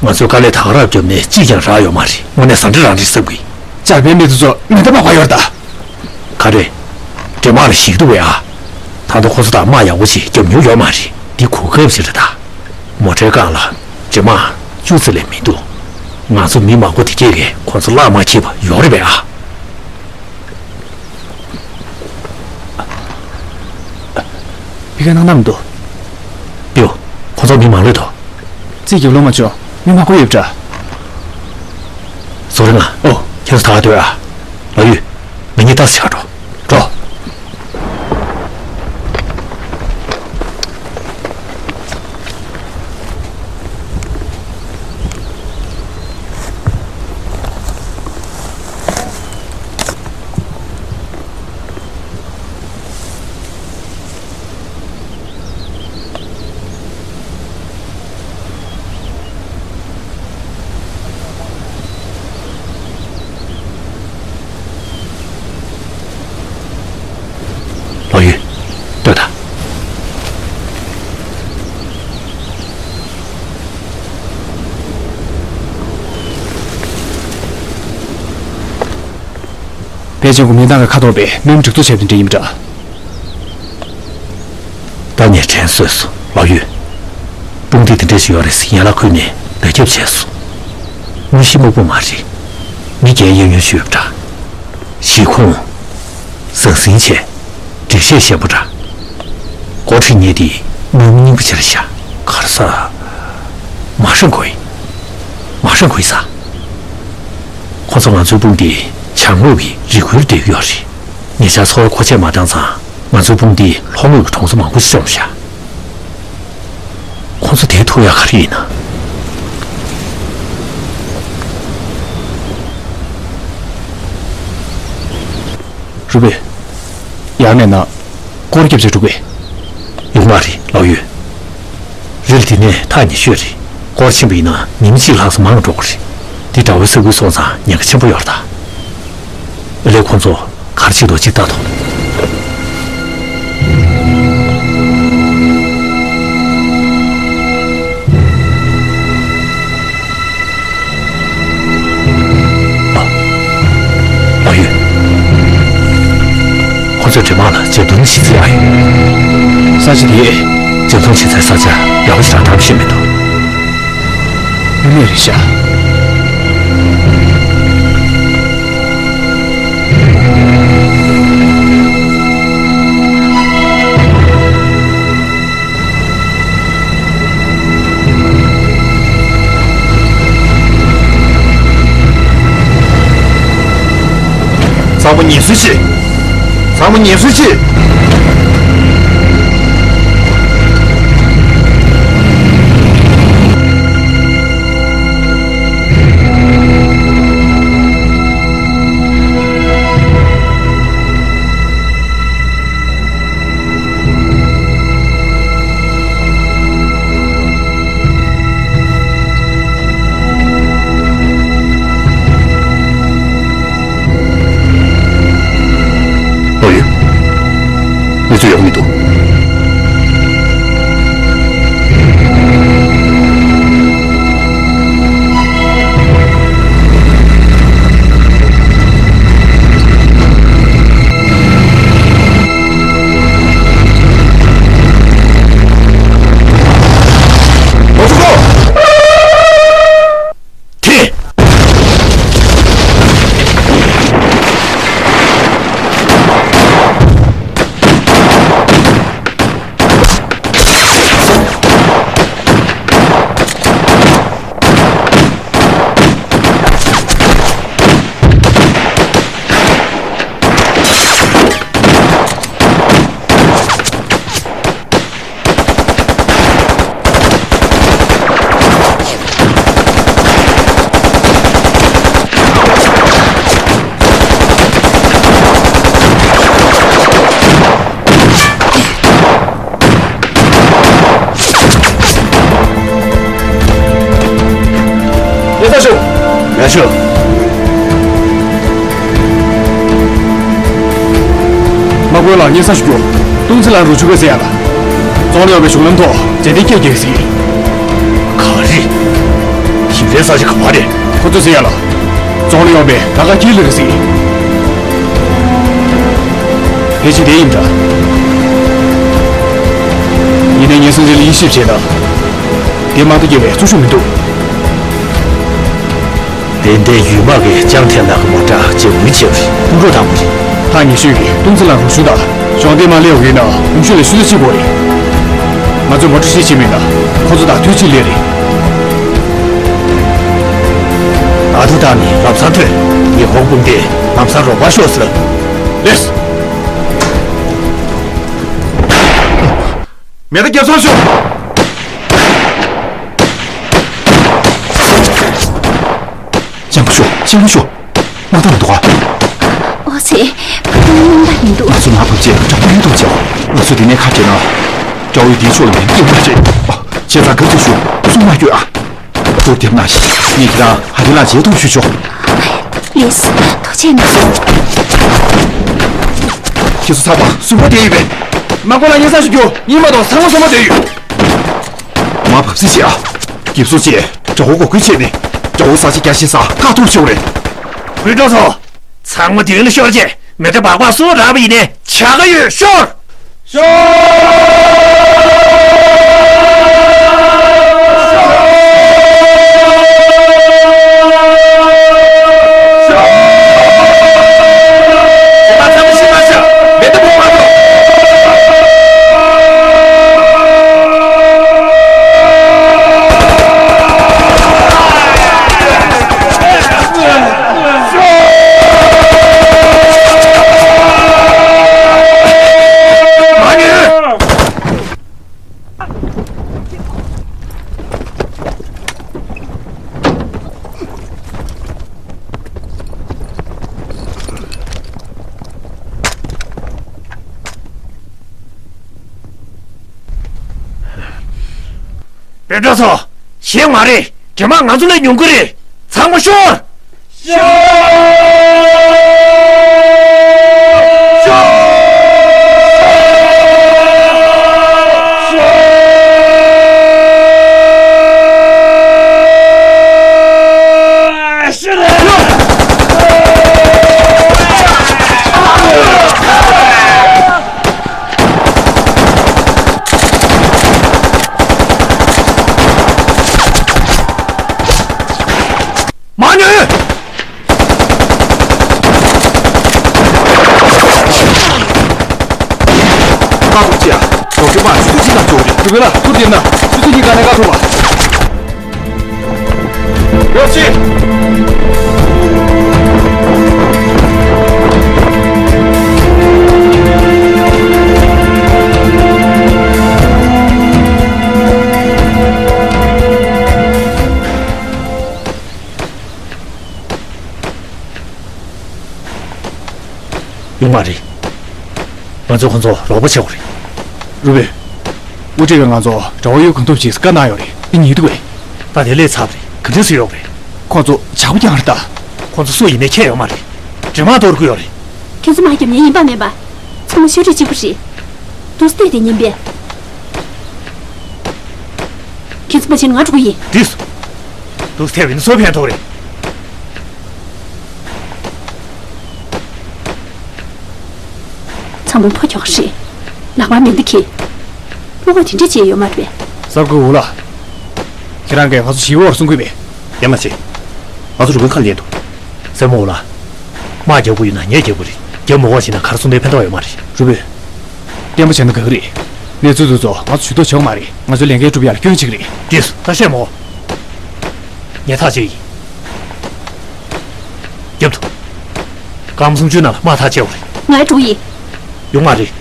ང་ཚོས་དཀའ་ལས་དྲག་རབས་བརྒྱབ་ནས་གཅིག་ཀྱང་རག་ཡོད་མ་རེད། དངོས་གནས་ཟ་འདྲེ་རག་འདྲེ་བསམ་གི། འཇར་པན་མི་དེ་ཚོ་མེ་མདའ་སྦག་སྦག་ཡོད་རེད་ད། ག་རེ། འདྲེ་དམག་ལ་ཞིག་འདུག་པས་ཨ། ད་ལྟ་ཁོ་ཚོ་དང་དམག་ཡག་པོ་ཞིག་རྒྱབ་མྱོང་ཡོད་མ་རེད། འདི་གོ་སྐབས་ཤིག་རེད་ད། མོ་ཊའི་སྒང་ལ་འདྲེ་དམག་བཅུ་ཙམ་ལས་མི་འདུག་ང་ཚོ་མི་མང་པོ་དེ་གས་ཀྱིས་ཁོ་ཚོ་བརླག་མ་ཁྱེར་བ་ཡོད་རེད་པས་ཨ། ཕ་གིར་སྣང་དག་མི་འདུག་པིའུ། ཁོ་ཚོ་མི་མང་ལོས་དོ། རྩིས་རྒྱབ་ལོང་མ་བྱོས། མི་མང་པོ་ཡོད་པ་འདྲ། ཟོ་རི་ང་། ཨོ། ཁྱེད་ཚོ་ད་ག་སྡོད་ཨ། ལོ་ཡུས། ང་གཉིས་ཏོག་ཙམ་ཕྱི་ལ་འགྲོ། འགྲོ། ལོ་ཡུས། ལྟོས་དང་། པེ་ཅིང་གི་མི་དང་གི་ཁ་ཐོག་པའི་མེམ་སྒྲིག་འཛུགས་བྱས་པ་དེ་འདྲ་ཡིན་པ་འདྲ། ད་ངས་དྲན་གསོས་སོང་། ལོ་ཡུས། དཔུང་སྡེ་དེ་འདྲ་ཞིག་ཡོད་རེད་ཟེར་ཡན་ལག་ཁུར་ནས་བརྡ་ཁྱབ་བྱས་སོང་། དངོས་གཞི་དམག་དཔུང་མ་རེད། མི་རྒན་གཡས་གཡོན་ཞིག་ཡོད་པ་འདྲ། གཞིས་ཁོངས། ཟང་ཟིང་ཆེ། སྒྲིག་ཆས་ཞན་པོ་འདྲ། འགོ་ཁྲིད་གཉིས་དེ་དམག་མི་རྙིང་པ་ཆེ་རེད་ཤག་ག་རེ་ཟ། མ་ཧྲང་གོ་ཡི། མ་ཧྲང་གོ་ཡི་ཟ། ཁོ་ཚོ་ང་ཚོའི་དཔུང་སྡེའི་བྱང་ངོས་ཀྱི་རི་ཁུལ་སྡོད་ཀྱི་ཡོད་རེད། ཉེ་ཆར་འཚོ་བའི་མཁོ་ཆས་མ་འདང་ཙང་ང་ཚོའི་དཔུང་སྡེས་ལྷོ་ངོས་ཀྱི་གྲོང་ཚོ་མང་པོ་ཞིག་བཅོམ་ཤག་ཁོ་ཚོ་དེ་ཐུག་ཡག་ག་རེ་ཡིན་ན། རུ་བེ། ཡར་མེད་ན། སྐོར་རྒྱབ་བྱས་འགྲོ་གི། ཡོང་མ་རེད་ལོ་ཡུས། རི་ལ་འདི་ནས་ཐག་ཉེ་ཤོས་རེད། སྐོར་ཕྱིན་པ་ཡིན་ན་ཉིན་གཅིག་ལྷག་ཙམ་མང་འགྲོ་གི་རེད། འདི་དགྲ་བོའི་ས་ཁུལ་སོང་ཙང་ཉེན་ཁ་ཆེན་པོ་ཡོད་རེད་ད། ཨ་ལས་ཁོ་ཚོ་ག་རེ་བྱེད་འདུག་ཅིག་ལྟ་དང་། ཨ། ཨ་ཡོད། ཁོ་ཚོས་འདྲེ་དམག་ལ་འཇབ་རྡུང་བྱེད་རྩིས་ཨ་ཡོད། ས་ཆ་དེ། འཇབ་རྡུང་བྱེད་སའི་ས་ཆ་ཡག་པོ་ཞེ་དྲག་བདམས་ཤེས་མི་འདུག་དངོས་གནས་རེད་ཤག་ཚང་མ་ངལ་གསོ་བྱེད། ཚང་མ་ངལ་གསོ་བྱེད། ཚོད་ཡོང་གི་མི་འདུག་ཡ་ས་ཞུ། ཡ་ཞུ། དམག་དཔོན་ལགས་སྙན་སེང་ཞུ་རྒྱུ། ཏུང་ཙི་ལ་རུ་ཆུ་ག་ཟེར་ཡ་ལ། ཙོང་ལི་ཡོང་བའི་གཞུང་ལམ་ཐོག་མཛད་དེ་སྐད་རྒྱག་ཟིན། ག་རེ། ཞིང་ལས་ས་ཆ་ག་བ་རེད། ཁོ་ཚོ་ཟེར་ཡ་ལ། ཙོང་ལི་ཡོང་བའི་ལ་ཁ་ཁྱེར་ལ་རེ་ཟིན། ཕལ་ཆེར་དེ་ཡིན་འདྲ། ཡིན་ནའི་ངས་སེམས་ཅན་ལ་དབྱེ་ཞིབ་བྱས་ན། དེ་དམག་སྡེ་བརྒྱད་པའི་ཚོགས་ཞུགས་མི་འདུག་དེ་འདྲའི་ཡུལ་དམག་གི་ལྕང་ཐེམ་ནང་གི་མོ་ཊ་ཇེ་མུན་ཆེ་བ་རེད། ཀུན་སྤྲོད་དང་པོ་རེད། ཐག་ཉེ་ཤོས་ཀྱི་ཏུང་ཙི་ལ་རུ་ཤུ་དང་གཞོགས་འདེགས་མ་སླེབས་ཡོད་ན་གོང་ཞུས་ལ་ཤུལ་ལ་ཅི་དགོས་རེད། ང་ཚོས་མོ་ཊ་ཧྲིལ་བྱེད་མིན་ན་ཁོ་ཚོ་དང་དུས་གཅིག་སླེབས་རེད། ཨ་ཐུ་དང་ནི་ལམ་སང་ཐོན། ཉི་ཧོང་དཔུང་སྡེས་ལམ་སང་རོགས་པ་ཤོག་ཟེར། ལེགས། མེ་མདའ་རྒྱབ་སོང་ཞུ། སྤྱང་པོ་ཤོག་སྤྱང་པོ་ཤོག་དམག་འཐབ་མི་འདུག་ག་ཨོ་ཙི། ཕ་ཐང་རྙོག་དྲ་མི་འདུག་ང་ཚོ་མར་བབས་རྗེས་དགྲ་བོ་གཡུལ་དུ་བྱེད། ང་ཚོ་འདི་ནས་ཁ་བྲལ་ན། དགྲ་བོས་དེའི་ཕྱོགས་ལ་མེ་མདའ་རྒྱབ་ཡོད་པ་རེད། བྱས་ཙང་དགའ་བསུ་ཞུ། སྲུང་མ་སྐྱོད་ཨ། ཐུགས་རྒྱབ་གནང་ཞིག་ངས་ཁྱེད་རང་ཧ་ཏི་ལ་མཇལ་ཐུག་ཞུ་ཆོག་ལིས། ཐུགས་རྗེ་གནང་། ཁྱེད་ཚོ་ཚགས་པར་སུན་པོ་བསྡད་ཡོད་པས། དམག་དཔོན་ལ་སྙན་སེང་ཞུ་རྒྱུ། ངས་མ་གཏོགས་ཚང་མ་སོ་མ་བསྡད་ཡོད། མར་བབས་སྲིད་བྱེད་ཨ། འགེབས་སོང་བྱས། དགྲ་བོ་འགོག་རྒོལ་བྱས་ནས། དགྲ་བོ་ས་ཆ་རྒྱ་ཆེ་སར་ཐག་ཐུག་ཆོག་རེད། བུ་ཕྲུག་ཚོ། ཚང་མ་མདུན་ལ་ཤོར་རྗེས་མེ་མདའ་སྦག་སྦག་སུ་རག་པ་ཡིན་ནའི་བྱ་དགའ་ཡོད། ཤོར། ཤོར། དཔོན་གྲོགས་ཚོ། གཞན་མ་རེད། འདྲེ་དམག་ང་ཚོ་ལས་ཉུང་གི་རེད། ཚང་མ་ཤོར། ཤོར། ཤོར། མ་ཉོན། ཁ་ཐུག་ཅིག་ཨ། རོགས་སྐྱོབ་པ་ཆུ་ཚོད་གཅིག་ནང་འབྱོར་རེད། རུ་བེ་ལ་ཐུར་དེ་ན་ཆུ་ཚོད་གཉིས་ག་ནས་ཁ་ཐུག་པ། རོགས་ཅིག་ཡོད་མ་རེད། ང་ཚོས་ཁོ་ཚོར་རོགས་པ་བྱེད་དགོས་རེད། རུ་བེ། དབུ་ཁྲིད་ཀྱིས་ང་ཚོ་དགྲ་བོ་གཡུལ་གང་ཐུབ་ཅིག་བཀའ་གནང་ཡོད་རེད། འདི་ཉིད་འདུག་གས། ད་དེ་ལས་ཚར་བ་རེད། ག་འདྲས་སུ་ཡོད་རེད། ཁོ་ཚོ་བྱ་བ་རྐྱང་རེད་ད། ཁོ་ཚོ་སུ་ཡིན་ནའི་ཁྱད་ཡོད་མ་རེད། འདྲེ་དམག་གཏོར་གྱི་ཡོད་རེད། ཁྱེད་ཚོ་དམག་རྒྱབ་མཁན་ཡིན་པ་མིན་པ། ཚང་མ་ཤོད་ཁྲིད་གཅིག་པ་རེད། དུས་སྟེགས་དེ་ཉིན་པས། ཁྱེད་ཚོ་མ་ཕྱིན་ང་འགྲོ་གི་ཡིན། འགྲིགས་སོང་། དུས་སྟེགས་བིན་སོ་ཕན་ཐོགས་རེད། ཚང་མ་ཕོ་ཁྱོག་རེད། ལག་པ་མེ་མདའ་འཁྱེར། བློ་ཁོག་དེ་འདྲ་ཅིག་ཡོད་མ་རེད་པས། གསར་འགོད་འུ་ལགས། ཁྱེད་རང་གིས་ང་ཚོ་ཞི་བའི་འོག་སོང་གི་མེད། ཡ་མ་བྱེད། ང་ཚོ་རུ་དཔོན་ཁ་ལེན་འདུག་སྲས་མོ་འུ་ལགས། དམག་རྒྱག་དགོས་ཡོད་ན་ངས་རྒྱག་དགོས་རེད། རྒྱབ་མ་འོག་བྱས་ན་ག་རེ་གསུང་དོན་ཕན་ཐོགས་ཡོད་མ་རེད། རུ་དཔོན། བསྟན་པ་བྱས་ན་དགའ་གི་རེད། གནས་ཚུལ་འདི་ཚོ་ང་ཚོ་ཇུས་གཏོགས་བྱེད་དགོས་མ་རེད། ང་ཚོའི་ལས་འགན་སྒྲུབ་ཡག་ལ་སྐྱོན་བྱེད་ཀྱི་རེད། འདི་ད་བཤད་མོ། ངས་ཐག་བཅད་ཡིན། རྒྱབ་ཏུ། སྐར་མ་སུམ་ཅུའི་ནང་ལ་དམག་ཐག་བཅད་དགོས་རེད། ང་འགྲོ་ཡིན། ཡོང་མ་རེད།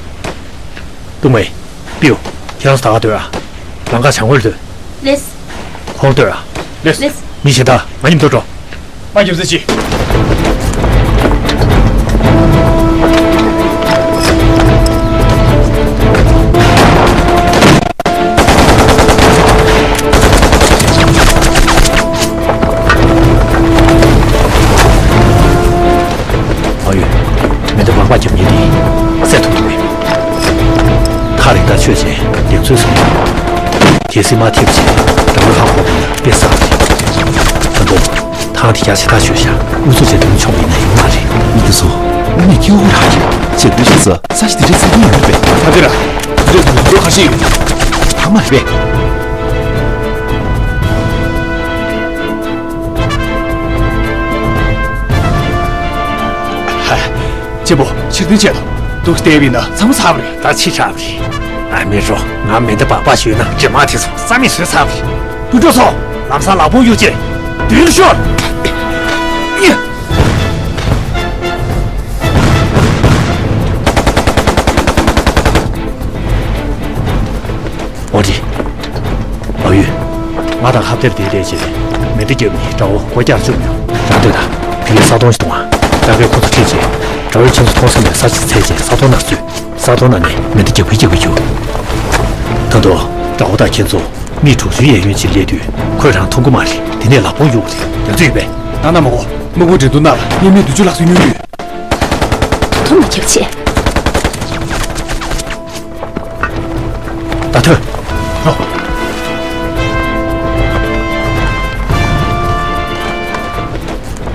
ཏུ་མེ། པིའུ། ཁྱེད་རང་ཚོ་ད་ག་སྡོད་ཨ། ལམ་ཁ་བྱང་བར་སྡོད། ལེས། ཁོང་སྡོད་ཨ། ལེས། ལེས། མི་གཞན་དག་ང་མཉམ་དུ་འགྲོ། དམག་རྒྱབ་ས་ཅི། ཨ་ཡོད། མེ་མདའ་སྦག་སྦག་རྒྱབ་མཁན་དེ་བསད་ཐུབ་ཐུབ་རེད། ཐག་རིང་ཐག་ཆོད་བྱས་འདེམས་ཚོད་སོང་། གལ་སྲིད་དམག་ཐེབས་བྱས་དགྲ་བོ་ལྷག་ཕོག་པ་ཡིན་ན་དཔེ་བསགས་རེད། ད་དུང་ཐང་དེ་རྒྱ་ཆེ་ཐག་ཆོད་བཞག་ཨུ་ཚུགས་བྱས་དོན་ཆོག་པ་ཡིན་ན་ཡོང་མ་རེད། མི་འདི་ཚོ་དངོས་གནས་སྐྱེ་བོ་རང་རེད། བྱས་དུས་ཆ་ཚ་ས་ཞིག་དེ་འདྲའི་ཚ་གྱང་ཡོད་པས། ད་དེ་ར་དེ་འདྲའི་འདུག་འགྲོ་ཁ་ཤས་ཡོད། ཐང་མ་རེད་པས། ཧ། གཅེན་པོ་ཕྱིར་འཐེན་བྱས་དང་། འདུག་སྟེ་བིན་ན་ཚང་མ་ཚར་བ་རེད། ད་ཕྱི་དྲགས་པ་རེད། ཨ་མེ་རོ་ང་མེ་མདའ་སྦག་སྦག་ཞུས་ན་འདྲེ་དམག་དེ་ཚོ་རྩ་མེད་བཟོས་ཚར་བ་རེད། དུད་འགྲོ་ཚོ་ལམ་སང་ལག་པོང་གཡུག་བྱས་མདུན་ལ་ཤོར། ཨོ་ཌི། ཨ་ཡོད། ང་དང་ཁ་གཏད་དེ་བསྡད་རྗེས་མེ་མདའ་བརྒྱབ་ནས་དགྲ་བོ་སྒོ་རྒྱག་བཅུག་མྱོང་། རང་སྡོད་དང་། ཕ་གིར་ས་དོང་ཞིག་འདུག་ཨང་། སྟག་རས་ཁོ་ཚོ་ཁྲིད་རྗེས་དགྲ་བོས་ཁྱེད་ཚོ་མཐོང་ས་མེད་ས་ཅིག་འཚོལ་རྗེས་ས་དོང་ནང་འཛུལ། ས་དོང་ནང་ནས་མེ་མདའ་རྒྱག་གི་རྒྱག་གི་ཡོད། ད་དུང་དགྲ་བོ་དང་ཁྱེད་ཚོ་མི་དྲུག་ཅུའི་གཡས་གཡོན་ཅིག་སླེབས་དུས་ཁོས་རང་མཐོང་གི་མ་རེད། དེ་ནས་ལག་པོང་གཡུག་རེད། ཡ་མཚན་ཡོད་པས། ནང་ན་མ་གོ། དམག་དཔུང་འགྲན་བསྡུར་ནང་ལ་གཡས་མི་བདུན་ཅུ་ལྷག་ཙམ་ཉུང་ཡོད། ཐུགས་མ་ཁྱབ་བྱེད། ད་ཐོན། ཧོ།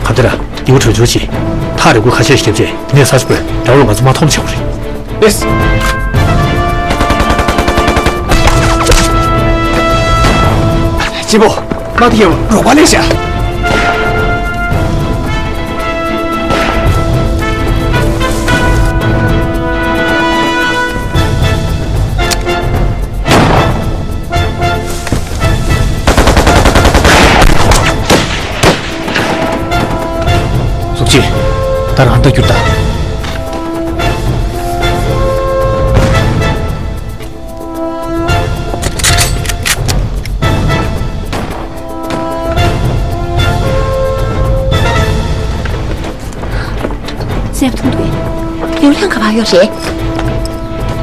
ག་དེ་ར་རྡེའུ་གྲོན་ཆུང་བྱེད། ཐག་རིང་པོ་ཁ་ཤས་ཤིག་བརྒྱབ་རྗེས་དེ་ནས་ས་ཆ་བརྐོས་དགྲ་བོས་ང་ཚོ་མ་མཐོང་བ་བྱེད་དགོས་རེད། ལེས། གཅེན་པོ། དམག་སྡེ་ཡང་རོགས་པ་ལས་བྱ། གཟུགས་ཅན། ད་རང་ལྟ་རྒྱུར་གདའ། སེམས་ཐུང་དུས། ཡོ་ལང་ག་བ་ཡོད་རེད།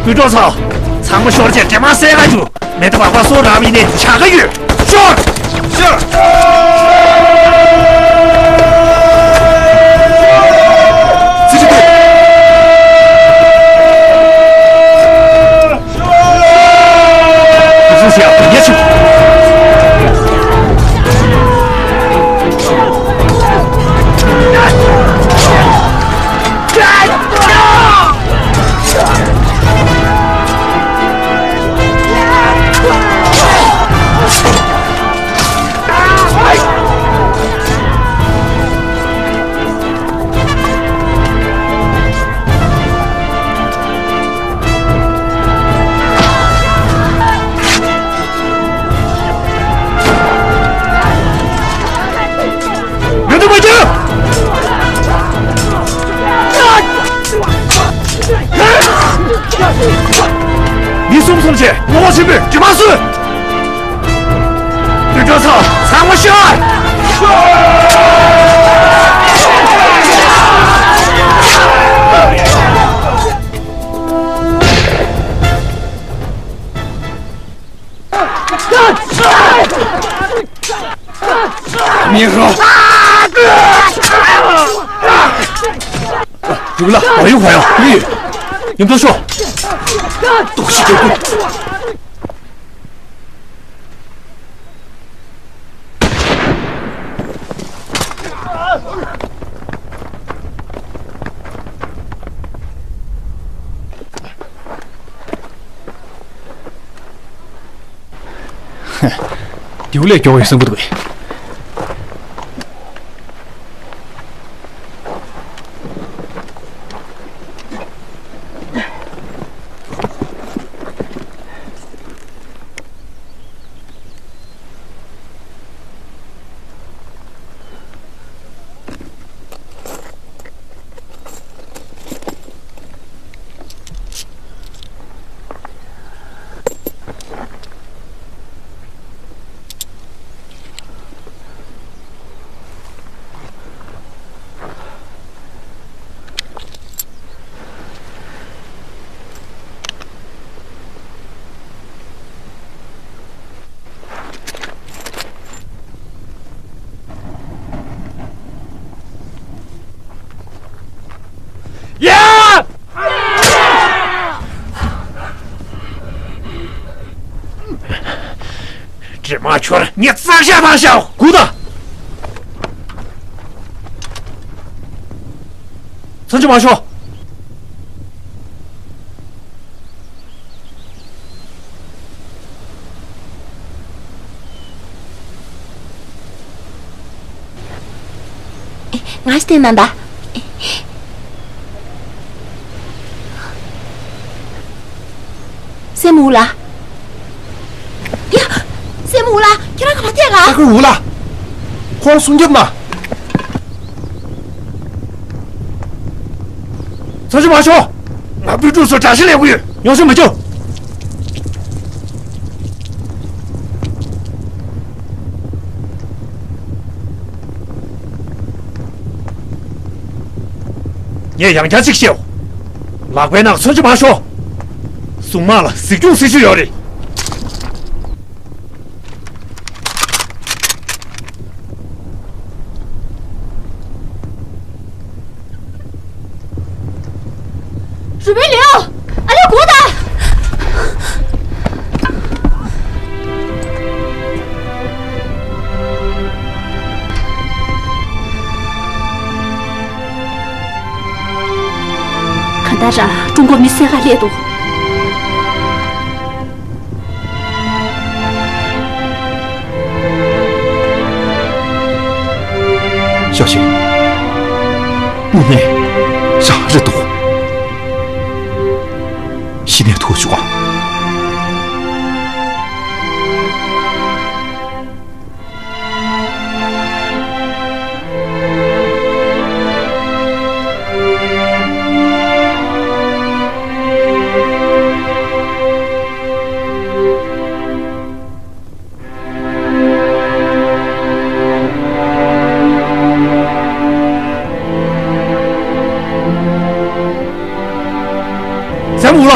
དུད་འགྲོ་ཚོ། ཚང་མ་ཤོར་རྗེས་འདྲེ་དམག་བསད་ག་རྒྱུགས། མེ་མདའ་སྦག་སྦག་སོགས་རག་པ་ཡིན་ནའི་བྱ་དགའ་ཡོད། ཤོར། ཤོར། ཙི་ཙི་ཏུ། མེ་མདའ་མ་རྒྱག་མི་གསུམ་གསུམ་བྱས་ངོ་བོ་ཆེན་པོས་དྲི་མ་གསོས། དུད་འགྲོ་ཚོ་ཚང་མ་ཤོར། མི་རོ། རུ་ལ་བ་ཡུ་བ་ཡོ་ཡུ། ཡུམ་ཏོ་ཤོ། ཏོག་ཞིག་རྒྱག་དགོས། རྡེའུ་ལས་མགྱོགས་པའི་སྲིན་པོ་འདུག་གས། ཡ། དྲི་མ་ཁྱོད་ངས་བཙལ་བཞག་བཏང་ཤག་སྒུག་དང་། མཚོན་ཆ་མ་ཤོར། ང་ཞིག་བསྟན་གནང་ད། སྲས་མོ་འུ་ལགས། ཡ། སྲས་མོ་འུ་ལགས། ཁྱེད་རང་ག་པར་བསྡད་ག་ལྟ་སྐོར་འུ་ལགས། ཁོང་སྲུང་སྐྱོབ་གནང་། མཚོན་ཆ་མ་ཤོར། ང་སྤུན་ཕྲུག་ཚོར་དགྲ་ཤ་ལེན་དགོས་ཡོད། མྱོང་ཆ་མ་ཤོར། ངས་ཡང་བསྐྱར་ཅིག་བཤད། ལག་པའི་ནང་མཚོན་ཆ་མ་ཤོར། སྲུང་དམག་ལ་གཟིགས་སྐྱོང་སྲིད་ཇུས་ཡོད་རེད། རུས་སྦལ་ལེའོ། ཨ་ལེ་སྒུག་དང་། གང་ལྟར་རང་ཀྲུང་གོ་མི་བསད་ག་སླེབས་འདུག་ཞའོ་ཞིན། དངོས་གནས་རང་རེད་འདུག་གཞི་ནས་ཐུག་བྱུང་ཨ། ཟམ་འུ་ལ།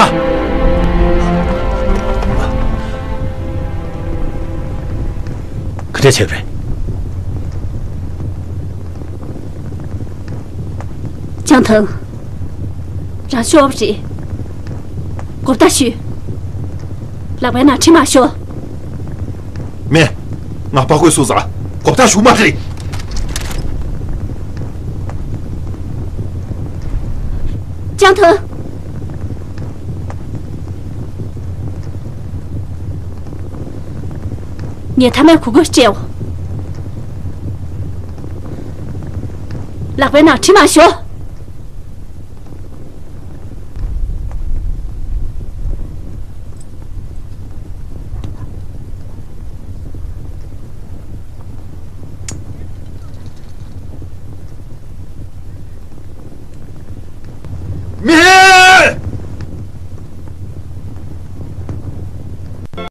ག་འདྲས་བྱས་པ་རེད། ཅང་ཐང་། རང་ཤོར་བ་རེད། གོ་བརྡ་ཞུ། ལག་པའི་ནང་གྲི་མ་ཤོར། མེད། ང་པ་ཀོས་སུ་ཟ། གོ་བརྡ་ཞུ་མ་རེད། ཅང་ཐང་། ངས་ཐ་མའི་གུ་གུ་སྤྲད་འོ། ལག་པའི་ནང་གྲི་མ་ཤོར། མེ།